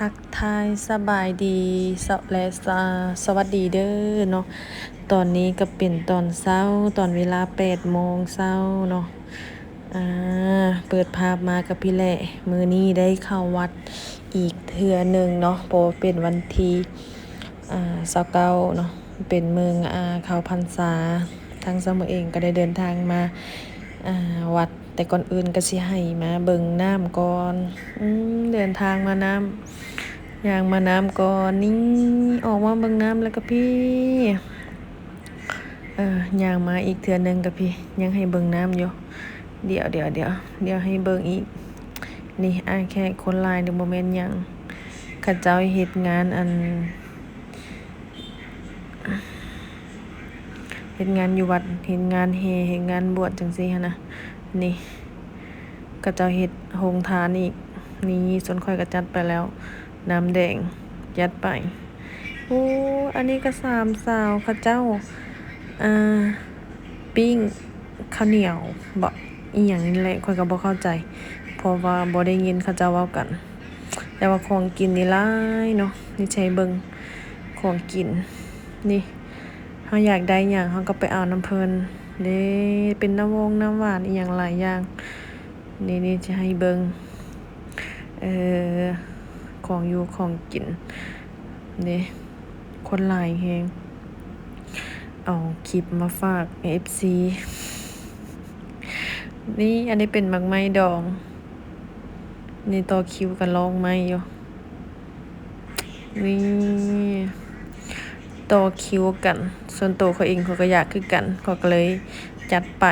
ທັກທາຍສະບາຍດີ ສະ ແລະ ສະ ສະຫວັດດີເດີເນາະ. ຕອນນີ້ກໍເປັນຕອນເຊົ້າ ຕອນເວລາແປດໂມງເຊົ້າເນາະ. ອ່າ ເປີດພາບມາກັບພີ່ແຫຼະ ມື້ນີ້ໄດ້ເຂົ້າວັດອີກເທື່ອໜຶ່ງເນາະ ເພາະວ່າເປັນວັນທີ ອ່າ ຊາວເກົ້າເນາະ ເປັນມື້ ອ່າ ເຂົ້າພັນສາ. ທາງສາວເອງກໍໄດ້ເດີນທາງມາ ອ່າ ວັດ ແຕ່ກ່ອນອື່ນກໍຊິໃຫ້ມາເບິ່ງນ້ຳກ່ອນ. ອືມ ເດີນທາງມານ້ຳ ຍ່າງມານ້ຳກ່ອນ. ນີ້ ອອກມາເບິ່ງນ້ຳແລ້ວກໍພີ້ ເອີ ຍ່າງມາອີກເທື່ອໜຶ່ງກໍພີ້ ຍັງໃຫ້ເບິ່ງນ້ຳຢູ່. ດຽວ ດຽວ ດຽວ ດຽວໃຫ້ເບິ່ງອີກ. ນີ້ ອ້າຍແຂກຄົນຫຼາຍນີ້ບໍ່ແມ່ນຫຍັງ ເຂົາເຈົ້າເຮັດງານ ອັນ ເຮັດງານຢູ່ວັດ ເຮັດງານແຫ່ ເຮັດງານບວດຈັ່ງຊີ້ຫັ້ນນະ. ນີ້ ເຂົາເຈົ້າເຮັດໂຮງທານອີກ. ນີ້ ສ່ວນຂ້ອຍກໍຈັດໄປແລ້ວ ນ້ຳແດງ ຈັດໄປ. ໂອ້ ອັນນີ້ກໍສາມສາວເຂົາເຈົ້າ ອ່າ ປີ້ງ ເຂົ້າໜຽວບໍ ອີ່ຫຍັງນີ້ແຫຼະ ຂ້ອຍກໍບໍ່ເຂົ້າໃຈ ເພາະວ່າບໍ່ໄດ້ຍິນເຂົາເຈົ້າເວົ້າກັນ. ແຕ່ວ່າຂອງກິນນີ້ຫຼາຍເນາະ ນີ້ໃຫ້ເບິ່ງຂອງກິນ. ນີ້ ເຮົາຢາກໄດ້ຫຍັງ ເຮົາກໍໄປເອົານຳເພິ່ນເດ້ ເປັນນ້ຳວົງນ້ຳຫວານອີ່ຫຍັງຫຼາຍຢ່າງ. ນີ້ ນີ້ຈະໃຫ້ເບິ່ງ ເອີ ຂອງຢູ່ຂອງກິນເດ້. ຄົນຫຼາຍແຮງ ເອົາຄລິບມາຝາກເອັຟຊີ. ນີ້ ອັນນີ້ເປັນໝາກໄມ້ດອງ. ນີ້ ຕໍ່ຄິວກັນລອກໄມ້ຢູ່. ນີ້ ຕໍ່ຄິວກັນ. ສ່ວນໂຕຂ້ອຍເອງ ຂ້ອຍກໍຢາກຄືກັນ ຂ້ອຍກໍເລີຍຈັດໄປ.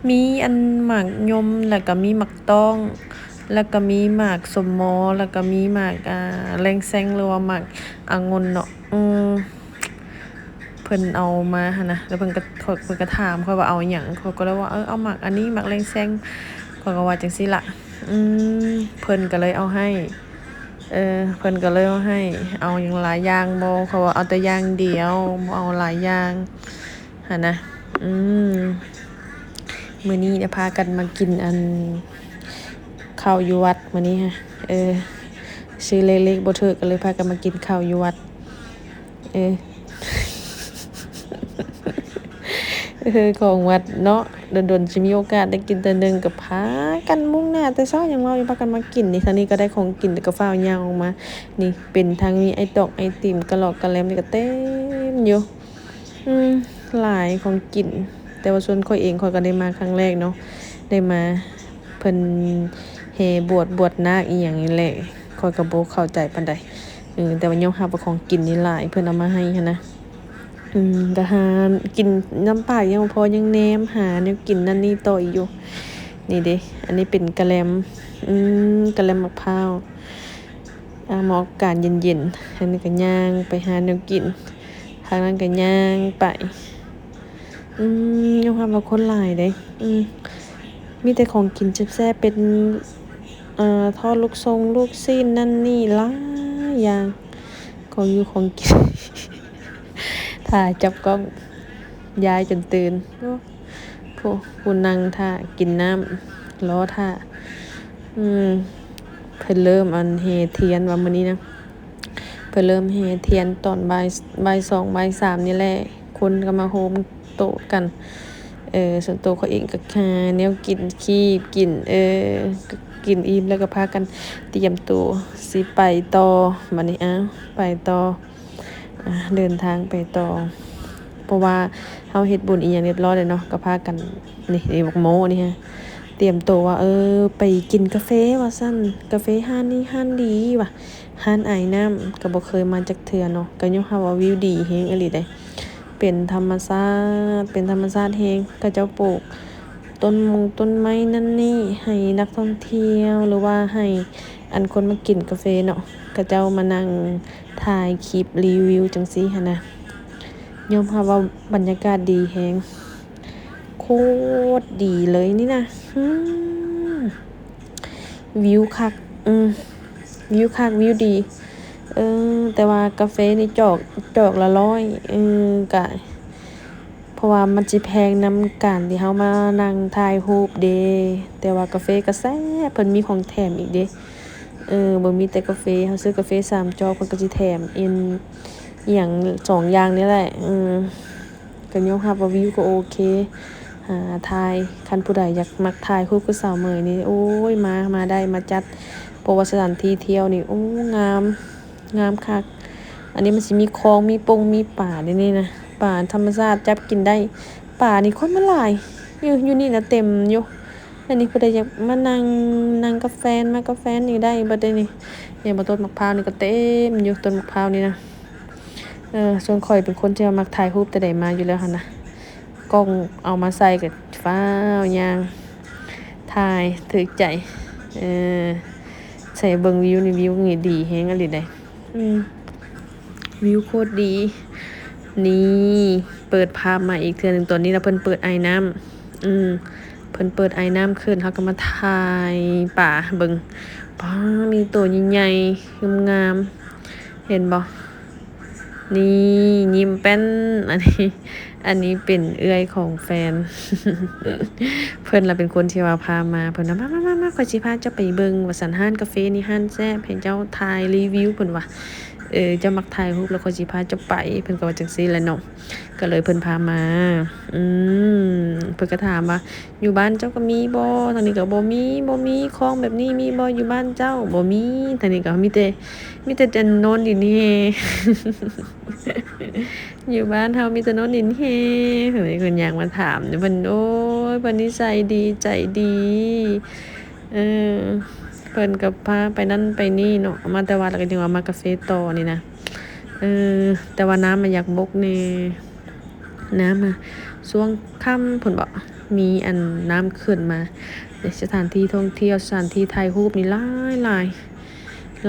ມີອັນໝາກຍົມ ແລ້ວກໍມີໝາກຕ້ອງ ແລ້ວກໍມີໝາກສົມມໍ ແລ້ວກໍມີໝາກ ອ່າ ແລງແຊງ ຫຼືວ່າໝາກອະງຸ່ນເນາະ. ອືມ ເພິ່ນເອົາມາຫັ້ນນະ ແລ້ວເພິ່ນກໍ ເພິ່ນກໍຖາມຂ້ອຍວ່າເອົາຫຍັງ ຂ້ອຍກໍເລີຍວ່າ ເອີ ເອົາໝາກອັນນີ້ ໝາກແລງແຊງ ຂ້ອຍກໍວ່າຈັ່ງຊີ້ລະ. ອືມ ເພິ່ນກໍເລີຍເອົາໃຫ້ ເອີ ເພິ່ນກໍເລີຍເອົາໃຫ້. ເອົາຫຍັງຫຼາຍຢ່າງບໍ່? ຂ້ອຍວ່າເອົາແຕ່ຢ່າງດຽວ ບໍ່ເອົາຫຼາຍຢ່າງ. ຫັ້ນນະ. ອືມ ມື້ນີ້ໄດ້ພາກັນມາກິນອັນ ເຂົ້າຢູ່ວັດມື້ນີ້ຮະ. ເອີ ຊື່ເລກໆບໍ່ຖືກ ກໍເລີຍພາກັນມາກິນເຂົ້າຢູ່ວັດ. ເອີ ເອີ ຂອງວັດເນາະ ດົນໆຊິມີໂອກາດໄດ້ກິນເທື່ອໜຶ່ງ ກໍພາກັນມຸ່ງໜ້າແຕ່ເຊົ້າ ຍັງເວົ້າຢູ່ ພາກັນມາກິນ. ນີ້ ທາງນີ້ກໍໄດ້ຂອງກິນ ແລ້ວກໍຟ້າວຍ່າງອອກມາ. ນີ້ ເປັນທັງມີໄອຕອກໄອຕິມ ກະຫຼອກກະແລັມ ນີ້ກໍເຕັມຢູ່. ອືມ ຫຼາຍຂອງກິນ ແຕ່ວ່າສ່ວນຂ້ອຍເອງ ຂ້ອຍກໍໄດ້ມາຄັ້ງແລກເນາະ ໄດ້ມາ ເພິ່ນແຫ່ບວດ ບວດນາກອີ່ຫຍັງນີ້ແຫຼະ ຂ້ອຍກໍບໍ່ເຂົ້າໃຈປານໃດ. ເອີ ແຕ່ວ່າຍອມຮັບວ່າຂອງກິນນີ້ຫຼາຍ ເພິ່ນເອົາມາໃຫ້ຫັ້ນນະ. ອືມ ກະຫາກິນນ້ຳປາກຍັງບໍ່ພໍ ຍັງແນມຫາແນວກິນນັ້ນນີ້ຕໍ່ອີກຢູ່. ນີ້ເດ້ ອັນນີ້ເປັນກະແລັມ ອືມ ກະແລັມໝາກພ້າວ ອ່າ ເໝາະກັບການເຢັນໆ. ທາງນີ້ກໍຍ່າງໄປຫາແນວກິນ ທາງນັ້ນກໍຍ່າງໄປ. ອືມ ຍອມຮັບວ່າຄົນຫຼາຍເດ້. ອືມ ມີແຕ່ຂອງກິນແຊບໆ ເປັນ ເອີ ທອດລູກຊົງ ລູກຊີ້ນ ນັ້ນນີ້ ຫຼາຍຢ່າງ ຂອງຢູ່ຂອງກິນ. ຖ້າຈັບກ້ອງ ຍາຍຈົນຕື່ນ. ໂອ້ ຜູ້ ຜູ້ນັ່ງຖ້າກິນນ້ຳ ລໍຖ້າ. ອືມ ເພິ່ນເລີ່ມອັນແຫ່ທຽນວ່າມື້ນີ້ນະ ເພິ່ນເລີ່ມແຫ່ທຽນຕອນບ່າຍ ບ່າຍສອງ ບ່າຍສາມນີ້ແຫຼະ ຄົນກໍມາໂຮມໂຕະກັນ. ເອີ ສ່ວນໂຕຂ້ອຍເອງກໍຫາແນວກິນ ຄີບກິນ ເອີ ກິນອີ່ມແລ້ວກໍພາກັນຕຽມໂຕຊິໄປຕໍ່. ບັດນີ້ ອ້າວ ໄປຕໍ່ ອ່າ ເດີນທາງໄປຕໍ່ ເພາະວ່າເຮົາເຮັດບຸນອີ່ຫຍັງຮຽບຮ້ອຍແລ້ວເນາະ ກໍພາກັນ ນີ້ ນີ້ບັກໂມ້ນີ້ຮະ ຕຽມໂຕວ່າ ເອີ ໄປກິນກາເຟວ່າຊັ້ນ ກາເຟຮ້ານນີ້ຮ້ານດີວ່າ ຮ້ານອາຍນ້ຳ ກໍບໍ່ເຄີຍມາຈັກເທື່ອເນາະ ກໍຍອມຮັບວ່າວິວດີແຮງອີ່ຫຼີເດ້ ເປັນທຳມະຊາດ ເປັນທຳມະຊາດແຮງ ເຂົາເຈົ້າປູກຕົ້ນມົງຕົ້ນໄມ້ນັ້ນນີ້ ໃຫ້ນັກທ່ອງທ່ຽວ ຫຼືວ່າໃຫ້ອັນຄົນມາກິນກາເຟເນາະ ເຂົາເຈົ້າມານັ່ງ ຖ່າຍຄລິບຣີວິວຈັ່ງຊີ້ຫັ້ນນະ ຍອມຮັບວ່າບັນຍາກາດດີແຮງ ໂຄດດີເລີຍນີ້ນະ. ອືມ ວິວຄັກ ອືມ ວິວຄັກ ວິວດີ. ເອີ ແຕ່ວ່າກາເຟນີ້ຈອກ ຈອກລະຮ້ອຍ ເອີ ກະ ເພາະວ່າມັນຊິແພງນຳການທີ່ເຮົາມານັ່ງຖ່າຍຮູບເດ້ ແຕ່ວ່າກາເຟກໍແຊບ ເພິ່ນມີຂອງແຖມອີກເດ້. ເອີ ບໍ່ມີແຕ່ກາເຟ ເຮົາຊື້ກາເຟສາມຈອກ ເພິ່ນກໍຊິແຖມເອັນ ອີ່ຫຍັງສອງຢ່າງນີ້ແຫຼະ. ເອີ ກໍຍອມຮັບວ່າວິວກໍໂອເຄ ຫາຖ່າຍ ຄັນຜູ້ໃດຢາກມັກຖ່າຍຮູບກັບສາວເໝີຍນີ້ ໂອ້ຍ ມາ ມາໄດ້ ມາຈັດ ເພາະວ່າສະຖານທີ່ທ່ຽວນີ້ ໂອ້ ງາມ ງາມຄັກ. ອັນນີ້ມັນຊິມີຄອງ ມີປົງ ມີປາໃນນີ້ນະ ປາທຳມະຊາດຈັບກິນໄດ້. ປານີ້ຄົນມາຫຼາຍ ຢູ່ ຢູ່ນີ້ນະເຕັມຢູ່. ອັນນີ້ຜູ້ໃດຢາກມານັ່ງ ນັ່ງກັບແຟນ ມາກັບແຟນນີ້ໄດ້ເບິດເດ້ນີ້. ນີ້ ບໍ່ ຕົ້ນໝາກພ້າວນີ້ກໍເຕັມຢູ່ ຕົ້ນໝາກພ້າວນີ້ນະ. ເອີ ສ່ວນຂ້ອຍເປັນຄົນທີ່ວ່າມັກຖ່າຍຮູບແຕ່ໃດມາຢູ່ແລ້ວຫັ້ນນະ ກ້ອງເອົາມາໃສ່ກໍຟ້າວຍ່າງຖ່າຍຖືກໃຈ. ເອີ ໃສ່ເບິ່ງວິວນີ້ ວິວນີ້ດີແຮງອີ່ຫຼີເດ້. ອືມ ວິວໂຄດດີນີ້. ເປີດພາບມາອີກເທື່ອໜຶ່ງ ຕອນນີ້ລະເພິ່ນເປີດໄອນ້ຳ. ອືມ ເພິ່ນເປີດໄອນ້ຳຂຶ້ນ ເຮົາກໍມາຖ່າຍປາເບິ່ງ. ປ້າ ມີໂຕໃຫຍ່ໆ ງາມໆ ເຫັນບໍ່? ນີ້ ຍິ້ມແປ້ນ. ອັນນີ້ ອັນນີ້ເປັນເອື້ອຍຂອງແຟນ ເພິ່ນລະເປັນຄົນທີ່ວ່າພາມາ. ເພິ່ນວ່າ ມາ ມາ ມາ ມາ ຂ້ອຍຊິພາເຈົ້າໄປເບິ່ງ ວ່າຊັ້ນ ຮ້ານກາເຟນີ້ຮ້ານແຊບ ໃຫ້ເຈົ້າຖ່າຍຣີວິວ ເພິ່ນວ່າ. ເອີ ເຈົ້າມັກຖ່າຍຮູບ ລະຂ້ອຍຊິພາເຈົ້າໄປ ເພິ່ນກໍວ່າຈັ່ງຊີ້ແຫຼະເນາະ. ກໍເລີຍເພິ່ນພາມາ. ອືມ ເພິ່ນກໍຖາມວ່າ ຢູ່ບ້ານເຈົ້າກໍມີບໍ່? ທາງນີ້ກໍ ບໍ່ມີ ບໍ່ມີ ຄອງແບບນີ້ມີບໍ່ຢູ່ບ້ານເຈົ້າ? ບໍ່ມີ. ທາງນີ້ກໍມີແຕ່ ມີແຕ່ ແຕ່ໂນນດິນແຮ່ ຢູ່ບ້ານເຮົາມີແຕ່ໂນນດິນແຮ່. ເພິ່ນ ເພິ່ນຍ່າງມາຖາມ ເພິ່ນ ໂອ້ຍ ເພິ່ນນິໄສດີ ໃຈດີ. ເອີ ເພິ່ນກໍພາໄປນັ້ນໄປນີ້ເນາະ ມາແຕ່ວັດແລ້ວກໍຍັງວ່າມາກາເຟຕໍ່ນີ້ນະ. ເອີ ແຕ່ວ່ານ້ຳມັນຢາກບົກແດ່ ນ້ຳ ຊ່ວງຄ່ຳພຸ້ນເບາະ ມີອັນນ້ຳຂຶ້ນມາ. ສະຖານທີ່ທ່ອງທ່ຽວ ສະຖານທີ່ຖ່າຍຮູບນີ້ຫຼາຍໆ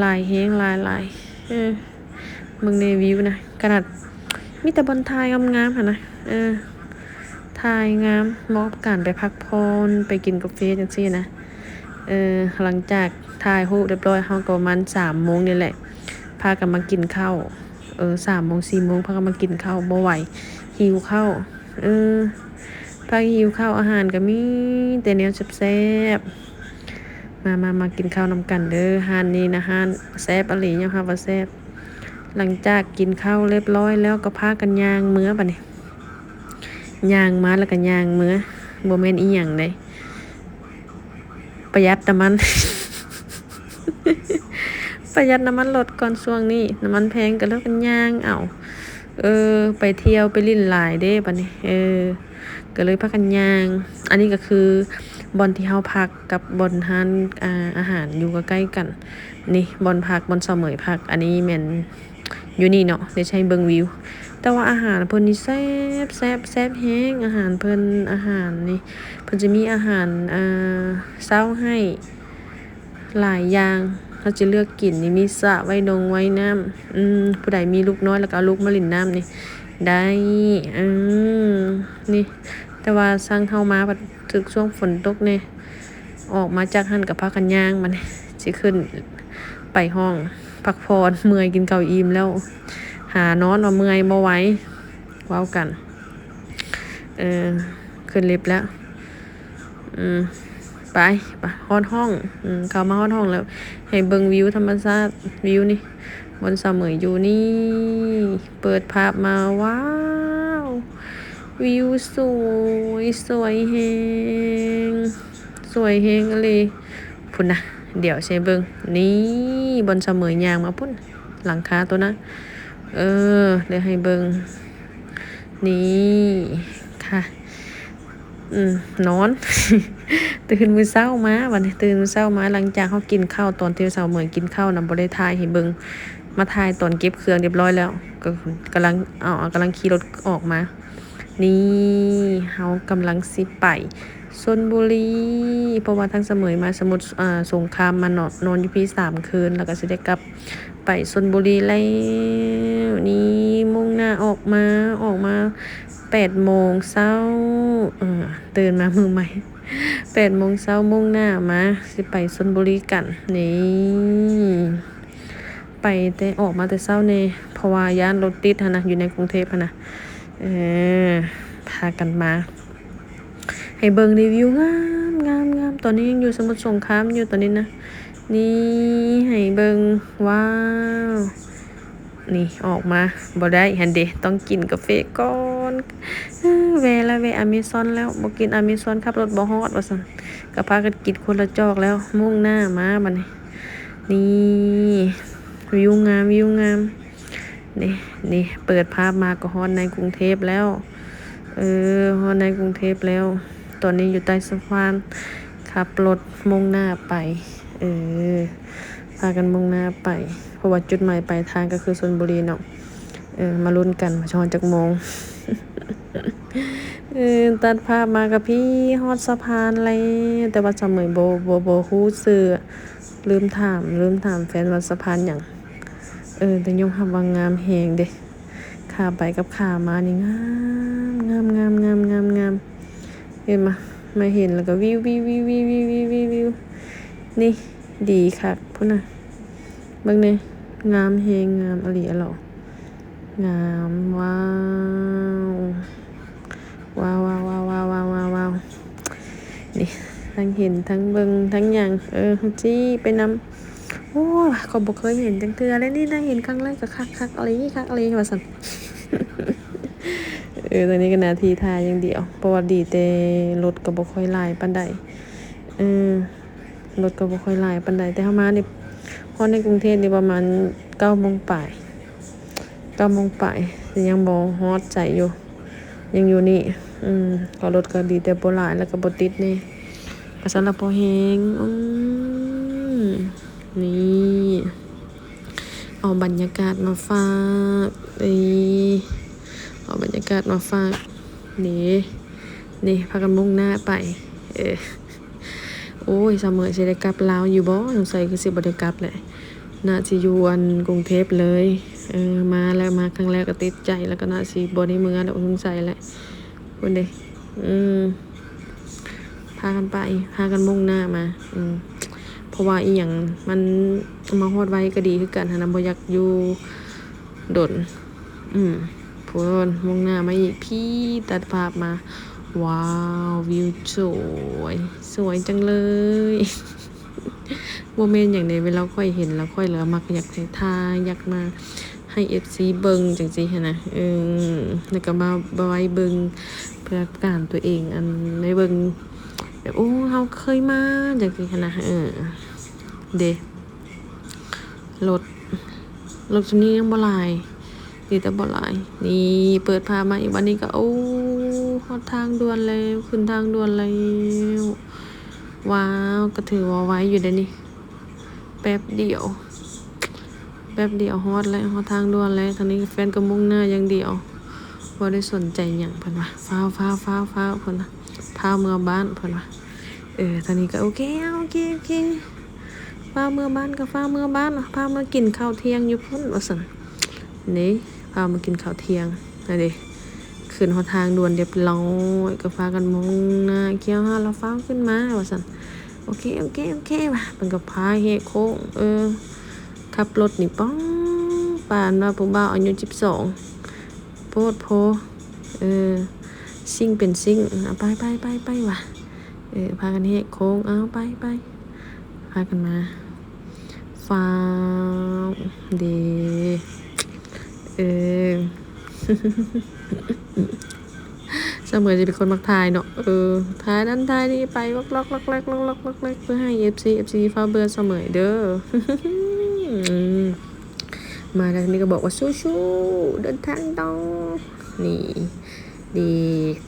ຫຼາຍແຮງ ຫຼາຍໆ. ເອີ ເບິ່ງແດ່ວິວນະ ຂະໜາດມີແຕ່ບ່ອນຖ່າຍງາມໆຫັ້ນນະ. ເອີ ຖ່າຍງາມ ເໝາະກັບການໄປພັກຜ່ອນ ໄປກິນກາເຟຈັ່ງຊີ້ນະ. ເອີ ຫຼັງຈາກຖ່າຍຮູບຮຽບຮ້ອຍ ເຮົາກໍປະມານສາມໂມງນີ້ແຫຼະ ພາກັນມາກິນເຂົ້າ. ເອີ ສາມໂມງ ສີ່ໂມງ ພາກັນມາກິນເຂົ້າ ບໍ່ໄຫວ ຫິວເຂົ້າ. ເອີ ພາກັນຫິວເຂົ້າ ອາຫານກໍມີແຕ່ແນວແຊບໆ. ມາ ມາ ມາກິນເຂົ້ານຳກັນເດີ. ຮ້ານນີ້ນະ ຮ້ານແຊບອີ່ຫຼີ ຍອມຮັບວ່າແຊບ. ຫຼັງຈາກກິນເຂົ້າຮຽບຮ້ອຍແລ້ວ ກໍພາກັນຍ່າງເມືອບາດນີ້. ຍ່າງມາແລ້ວກໍຍ່າງເມືອ ບໍ່ແມ່ນອີ່ຫຍັງເດ້ ປະຢັດນ້ຳມັນ ປະຢັດນ້ຳມັນລົດກ່ອນ. ຊ່ວງນີ້ນ້ຳມັນແພງ ກໍເລີຍໄປຍ່າງເອົາ. ເອີ ໄປທ່ຽວໄປຫຼິ້ນຫຼາຍເດ້ບາດນີ້. ເອີ ກໍເລີຍພາກັນຍ່າງ. ອັນນີ້ກໍຄືບ່ອນທີ່ເຮົາພັກກັບບ່ອນຮ້ານ ອາ ອາຫານຢູ່ໃກ້ໆກັນ. ນີ້ບ່ອນພັກ ບ່ອນສາວເໝີຍພັກ ອັນນີ້ແມ່ນຢູ່ນີ້ເນາະ. ດຽວຊິໃຫ້ເບິ່ງວິວ ແຕ່ວ່າອາຫານເພິ່ນນີ້ແຊບ ແຊບ ແຊບແຮງ. ອາຫານເພິ່ນ ອາຫານນີ້ ເພິ່ນຈະມີອາຫານ ເອີ ເຊົ້າໃຫ້ ຫຼາຍຢ່າງ ເຮົາຈະເລືອກກິນນີ້. ມີສະວ່າຍດົງວ່າຍນ້ຳ ອືມ ຜູ້ໃດມີລູກນ້ອຍແລ້ວກໍເອົາລູກມາຫຼິ້ນນ້ຳນີ້ໄດ້. ອືມ ນີ້ ແຕ່ວ່າຊ່າງເຮົາມາພັດຖືກຊ່ວງຝົນຕົກແດ່ ອອກມາຈາກຫັ້ນກໍພາກັນຍ່າງ ມັນຊິຂຶ້ນໄປຫ້ອງພັກຜ່ອນ. ເມື່ອຍ ກິນເຂົ້າອີ່ມແລ້ວ ຫານອນວ່າເມື່ອຍ ບໍ່ໄຫວ ເວົ້າກັນ. ເອີ ຂຶ້ນລິບແລ້ວ. ອືມ ໄປ ໄປຮອດຫ້ອງ. ອືມ ເຂົ້າມາຮອດຫ້ອງແລ້ວ ໃຫ້ເບິ່ງວິວທຳມະຊາດ ວິວນີ້ ບ່ອນສາວເໝີຍຢູ່ນີ້. ເປີດພາບມາ ວ້າວ ວິວສວຍ ສວຍແຮງ ສວຍແຮງອີ່ຫຼີ. ພຸ້ນນະ ດຽວຊິໃຫ້ເບິ່ງ ນີ້ ບ່ອນສາວເໝີຍຍ່າງມາພຸ້ນ ຫຼັງຄາໂຕນັ້ນ. ເອີ ດຽວໃຫ້ເບິ່ງ ນີ້ ຄ່ະ. ອືມ ນອນ ຕື່ນມື້ເຊົ້າມາ ບັດນີ້ຕື່ນມື້ເຊົ້າມາ ຫຼັງຈາກເຮົາກິນເຂົ້າ ຕອນທີ່ສາວເໝີຍກິນເຂົ້ານະ ບໍ່ໄດ້ຖ່າຍໃຫ້ເບິ່ງ ມາຖ່າຍຕອນເກັບເຄື່ອງຮຽບຮ້ອຍແລ້ວ ກໍກຳລັງ ເອົາ ກຳລັງຂີ່ລົດອອກມາ. ນີ້ ເຮົາກຳລັງຊິໄປຊົນບຸລີ ເພາະວ່າທາງສາວເໝີຍມາສະໝຸດ ອາ ສົງຄາມ ມານອນ ນອນຢູ່ພີ້ສາມຄືນ ແລ້ວກໍຊິໄດ້ກັບ ໄປຊົນບຸລີແລ້ວ. ນີ້ ມຸ່ງໜ້າອອກມາ ອອກມາແປດໂມງເຊົ້າ ເອີ ຕື່ນມາມື້ໃໝ່ ແປດໂມງເຊົ້າ ມຸ່ງໜ້າມາ ຊິໄປຊົນບຸລີກັນ. ນີ້ ໄປແຕ່ ອອກມາແຕ່ເຊົ້າແດ່ ເພາະວ່າຢ້ານລົດຕິດຫັ້ນນະ ຢູ່ໃນກຸງເທບຫັ້ນນະ. ເອີ ພາກັນມາ ໃຫ້ເບິ່ງຣີວິວງາມ ງາມ ງາມ. ຕອນນີ້ຍັງຢູ່ສະໝຸດສົງຄາມຢູ່ ຕອນນີ້ນະ ນີ້ໃຫ້ເບິ່ງ ວ້າວ ນີ້ອອກມາບໍ່ໄດ້ຫັ້ນເດ ຕ້ອງກິນກາເຟກ່ອນ. ເອີ ແວ່ລະ ແວ່ອາເມຊອນແລ້ວ ບໍ່ກິນອາເມຊອນ ຂັບລົດບໍ່ຮອດວ່າຊັ້ນ ກໍພາກັນກິນຄົນລະຈອກແລ້ວ ມຸ່ງໜ້າມາບັດນີ້. ນີ້ ວິວງາມ ວິວງາມ. ນີ້ ນີ້ ເປີດພາບມາກໍຮອດໃນກຸງເທບແລ້ວ. ເອີ ຮອດໃນກຸງເທບແລ້ວ. ຕອນນີ້ຢູ່ໃຕ້ສະພານ ຂັບລົດມຸ່ງໜ້າໄປ. ເອີ ພາກັນມຸ່ງໜ້າໄປ ເພາະວ່າຈຸດໝາຍປາຍທາງກໍຄືຊົນບຸຣີເນາະ. ເອີ ມາລຸ້ນກັນວ່າຈະຮອດຈັກໂມງ. ເອີ ຕັດພາບມາກໍພີ້ຮອດສະພານແລ້ວ ແຕ່ວ່າສາວເໝີຍບໍ່ ບໍ່ ບໍ່ຮູ້ຊື່ ລືມຖາມ ລືມຖາມແຟນວ່າສະພານຫຍັງ. ເອີ ແຕ່ຍອມຮັບວ່າງາມແຮງເດ ຂາໄປກັບຂາມານີ້ງາມ ງາມ ງາມ ງາມ ງາມ ງາມ. ເຫັນມະ ມາເຫັນແລ້ວກໍວິວ ວິວ ວິວ ວິວ ນີ້ ດີຄັກພຸ້ນນະ. ເບິ່ງແດ່ ງາມແຮງ ງາມອີ່ຫຼີອະຫຼໍ ງາມ. ວ້າວ ວ້າວ ວ້າວ. ນີ້ ທັງເຫັນ ທັງເບິ່ງ ທັງຫຍັງ. ເອີ ຈີ້ໄປນຳ. ໂອ້ຍ ຂ້ອຍບໍ່ເຄີຍເຫັນຈັກເທື່ອເລີຍນີ້ ໄດ້ເຫັນຄັ້ງແລກກໍຄັກ ຄັກອີ່ຫຼີ ຄັກອີ່ຫຼີວ່າຊັ້ນ. ເອີ ຕອນນີ້ກໍໜ້າທີ່ຖ້າຢ່າງດຽວ ເພາະວ່າດີແຕ່ລົດກໍບໍ່ຄ່ອຍຫຼາຍປານໃດ. ເອີ ລົດກໍບໍ່ຄ່ອຍຫຼາຍປານໃດ ແຕ່ເຮົາມານີ້ ຮອດໃນກຸງເທບນີ້ປະມານເກົ້າໂມງປາຍ ເກົ້າໂມງປາຍ ແຕ່ຍັງບໍ່ຮອດໃສຢູ່ ຍັງຢູ່ນີ້. ອືມ ກໍລົດກໍດີແຕ່ບໍ່ຫຼາຍ ແລ້ວກໍບໍ່ຕິດແດ່ ກໍຊັ້ນລະພໍແຮງ. ອືມ ນີ້ ເອົາບັນຍາກາດມາຝາກ ເອີ ເອົາບັນຍາກາດມາຝາກ. ນີ້ ນີ້ ພາກັນມຸ່ງໜ້າໄປ. ເອີ ໂອ້ຍ ສາວເໝີຍຊິໄດ້ກັບລາວຢູ່ບໍ່? ສົງໄສຄືຊິບໍ່ໄດ້ກັບແຫຼະ ໜ້າຊິຢູ່ອັນກຸງເທບເລີຍ. ເອີ ມາແລ້ວ ມາຄັ້ງແລກກໍຕິດໃຈ ແລ້ວກໍໜ້າຊິບໍ່ໄດ້ເມືອແລ້ວສົງໄສແຫຼະ ພຸ້ນເດ. ອືມ ພາກັນໄປ ພາກັນມຸ່ງໜ້າມາ. ອືມ ເພາະວ່າອີ່ຫຍັງ ມັນມາຮອດໄວກໍດີຄືກັນຫັ້ນນະ ບໍ່ຢາກຢູ່ດົນ. ອືມ ພຸ້ນ ມຸ່ງໜ້າມາອີກ ພີ້ຕັດພາບມາ ວ້າວ ວິວສວຍ ສວຍຈັງເລີຍ. ບໍ່ແມ່ນຫຍັງເດ ເວລາຂ້ອຍເຫັນແລ້ວ ຂ້ອຍລະມັກຢາກໃຫ້ຖ່າຍ ຢາກມາໃຫ້ເອັຟຊີເບິ່ງຈັ່ງຊີ້ຫັ້ນນະ. ເອີ ແລ້ວກໍມາໄວ້ເບິ່ງປະສົບການຕົວເອງ ອັນໄດ້ເບິ່ງແບບ ໂອ້ ເຮົາເຄີຍມາຈັ່ງຊີ້ຫັ້ນນະ. ເອີ ເດ ລົດ ລົດຊຸມນີ້ຍັງບໍ່ຫຼາຍ ດີແຕ່ບໍ່ຫຼາຍ. ນີ້ ເປີດພາບມາອີກ ບັດນີ້ກໍ ໂອ້ ຮອດທາງດ່ວນແລ້ວ ຂຶ້ນທາງດ່ວນແລ້ວ. ວ້າວ ກໍຖືວ່າໄວຢູ່ເດນີ້ ແປັບດຽວ ແປັບດຽວຮອດແລ້ວ ຮອດທາງດ່ວນແລ້ວ. ທາງນີ້ແຟນກໍມຸ່ງໜ້າຢ່າງດຽວ ບໍ່ໄດ້ສົນໃຈຫຍັງ ເພິ່ນວ່າ ຟ້າວໆໆໆ ເພິ່ນວ່າ ພາເມືອບ້ານ ເພິ່ນວ່າ. ເອີ ທາງນີ້ກໍໂອເຄ ໂອເຄ ໂອເຄ ພາເມືອບ້ານກໍພາເມືອບ້ານ ພາເມືອກິນເຂົ້າທ່ຽງຢູ່ພຸ້ນວ່າຊັ້ນ. ນີ້ ພາມາກິນເຂົ້າທ່ຽງ ນັ້ນເດ ຂຶ້ນຮອດທາງດ່ວນຮຽບຮ້ອຍ ກໍພາກັນມຸ່ງໜ້າ ກ່ຽວຫາລະຟ້າວຂຶ້ນມາວ່າຊັ້ນ. ໂອເຄ ໂອເຄ ໂອເຄ ວ່າ ເພິ່ນກໍພາແຫກໂຄ້ງ ເອີ ຂັບລົດນີ້ ປ້ອງ ປານວ່າຜູ້ບ່າວອາຍຸສິບສອງ ໂພດໂພ ເອີ ຊິງເປັນຊິງ ເອົາ ໄປ ໄປ ໄປ ໄປ ວ່າ ເອີ ພາກັນແຫກໂຄ້ງ ເອົາ ໄປ ໄປ ພາກັນມາ ຟ້າວເດ ເອີ ສະເໝີຍຊິເປັນຄົນມັກຖ່າຍເນາະ ເອີ ຖ່າຍນັ້ນຖ່າຍນີ້ໄປ ລັອກໆໆໆ ເພື່ອໃຫ້ເອັຟຊີ ເອັຟຊີຟ້າວເບື່ອສະເໝີຍເດີ. ມາແລ້ວນີ້ກໍບອກວ່າ ສູ້ໆ ເດີນທາງຕໍ່ ນີ້ ດີ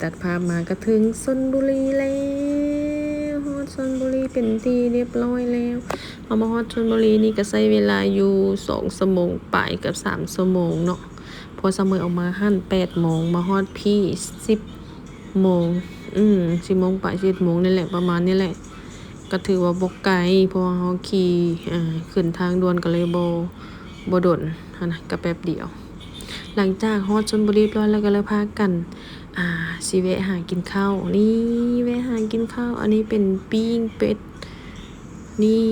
ຕັດພາບມາກໍເຖິງຊົນບຸຣີແລ້ວ ຮອດຊົນບຸຣີເປັນທີ່ຮຽບຮ້ອຍແລ້ວ. ເຮົາມາຮອດຊົນບຸຣີນີ້ກໍໃຊ້ເວລາຢູ່ສອງຊົ່ວໂມງປາຍ ເກືອບສາມຊົ່ວໂມງເນາະ ເພາະສະເໝີຍອອກມາຫັ້ນແປດໂມງ ມາຮອດພີ້ສິບໂມງ ອືມ ສິບໂມງປາຍ ສິບເອັດໂມງນີ້ແຫຼະ ປະມານນີ້ແຫຼະ. ກໍຖືວ່າບໍ່ໄກ ເພາະວ່າເຮົາຂີ່ ເອີ ຂຶ້ນທາງດ່ວນກໍເລີຍບໍ່ ບໍ່ດົນຫັ້ນນະ ກໍແປັບດຽວ. ຫຼັງຈາກຮອດຊົນບຸຣີຮຽບຮ້ອຍແລ້ວ ກໍເລີຍພາກັນ ອ່າ ຊິແວະຫາກິນເຂົ້າ ນີ້ ແວະຫາກິນເຂົ້າ. ອັນນີ້ເປັນປີ້ງເປັດ ນີ້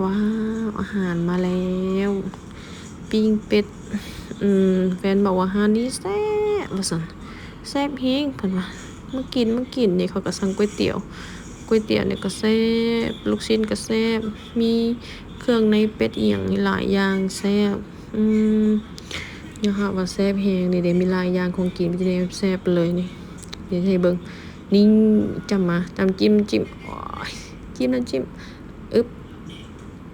ວ້າວ ອາຫານມາແລ້ວ ປີ້ງເປັດ ອືມ ແຟນບອກວ່າຮ້ານນີ້ແຊບວ່າຊັ້ນ ແຊບແຮງ ເພິ່ນວ່າ ມາກິນ ມາກິນ. ນີ້ຂ້ອຍກໍສັ່ງກ໋ວຍຕຽວ ກ໋ວຍຕຽວນີ້ກໍແຊບ, ລູກຊີ້ນກໍແຊບ, ມີເຄື່ອງໃນເປັດອີ່ຫຍັງຫຼາຍຢ່າງແຊບ. ອືມ ຍອມຮັບວ່າແຊບແຮງເດ, ມີຫຼາຍຢ່າງຂອງກິນ, ມີແຕ່ແນວແຊບເລີຍນີ້. ດຽວໃຫ້ເບິ່ງ. ນີ້ ຈ້ຳມາ, ຈ້ຳ, ຈິ້ມ, ຈິ້ມ, ໂອ້ຍ, ຈິ້ມແລ້ວຈິ້ມ, ອຶບ,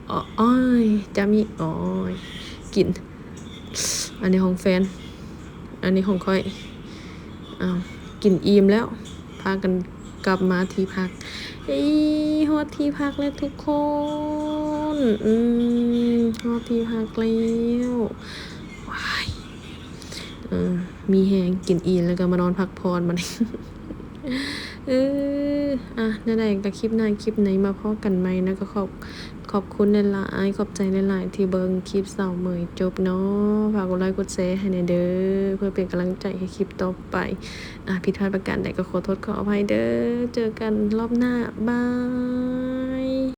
ໂອ້ຍ, ຈ້ຳອີກ, ໂອ້ຍ, ກິນ. ອັນນີ້ຂອງແຟນ, ອັນນີ້ຂອງຂ້ອຍ. ອ້າວ ກິນອີ່ມແລ້ວ ພາກັນກັບມາທີ່ພັກ. ເອີ ຮອດທີ່ພັກແລ້ວທຸກຄົນ. ອືມ ຮອດທີ່ພັກແລ້ວ. ວ້າຍ ເອີ ມີແຮງ ກິນອີ່ມແລ້ວກໍມານອນພັກຜ່ອນບັດນີ້. ເອີ ອ່ະ ແນວໃດກໍຄລິບໜ້າຄລິບໃນມາພໍ້ກັນໃໝ່ນະ. ກໍຂອບ ຂອບຄຸນຫຼາຍໆ ຂອບໃຈຫຼາຍໆ ທີ່ເບິ່ງຄລິບສາວເໝີຍຈົບເນາະ. ຝາກກົດໄລກົດແຊໃຫ້ແດ່ເດີ ເພື່ອເປັນກຳລັງໃຈໃຫ້ຄລິບຕໍ່ໄປ. ອ່າ ຜິດພາດປະການໃດກໍຂໍໂທດຂໍອະໄພເດີ. ເຈີກັນລອບໜ້າ. ບາຍ.